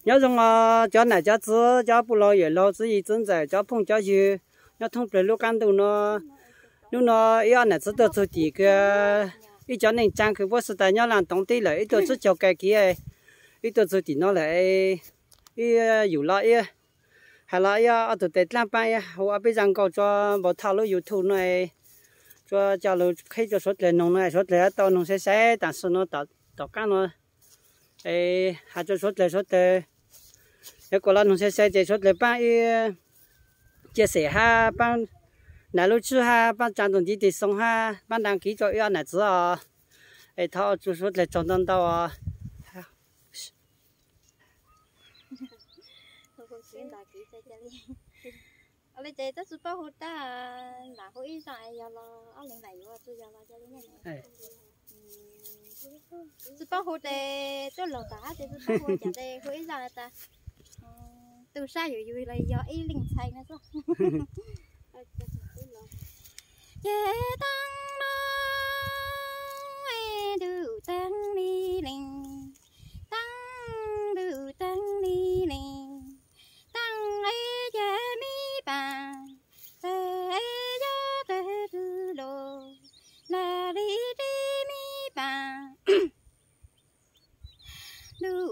Nyob zoo os cov nam cov txiv, cov puj laug yawm laug, txiv yig txiv ntxawm, cov phooj cov ywg nyob thoob plaws lub qab ntuj no. Hnub no ib ob nam txiv tuaj txug tim kws ib cov neej tsaa kws puab xwb tas nyob Laj Toov teb lawm, ib tuaj tsib caug kais kiv, ib tuaj txug tim no lawm, ib yum los ib hais los ib ob tug tes dlaab paab ib hu ob peb zaj nkauj tso npau thauj lub YouTube no, tso coj lug qhib rua suav dlawg noog no, suav dlawg tau noog sai sai tam sim no tom qaab no. Hais rua suav dlawg, suav dlawg yuav kuas los noog sai sai ces suav dlawg paab ib chia sẻ hab paab nav lub tswb hab paab tsa ntuj ntiv tes xoo hab paab đăng ký rua ib ob nam txiv os. Es thov ua rua suav dlawg tsaug ntau ntau os. Ua li ces twb tsi paub hu tab, lam hu ib zaj yog los ob leeg lam yuav tsi yog los yog li ne. Tsi paub hu ces tuaj laug tom hab ces tsi paub hu cas ces hu ib zaj tas, tu sab yus yug los yog ib leeg ntxhais no xwb. Ces taag no, ntuj taag li leej, taag ntuj taag li leej, taag ib ce mi paam, taag ib co tawg tw los, lam li tib mi paam, ntuj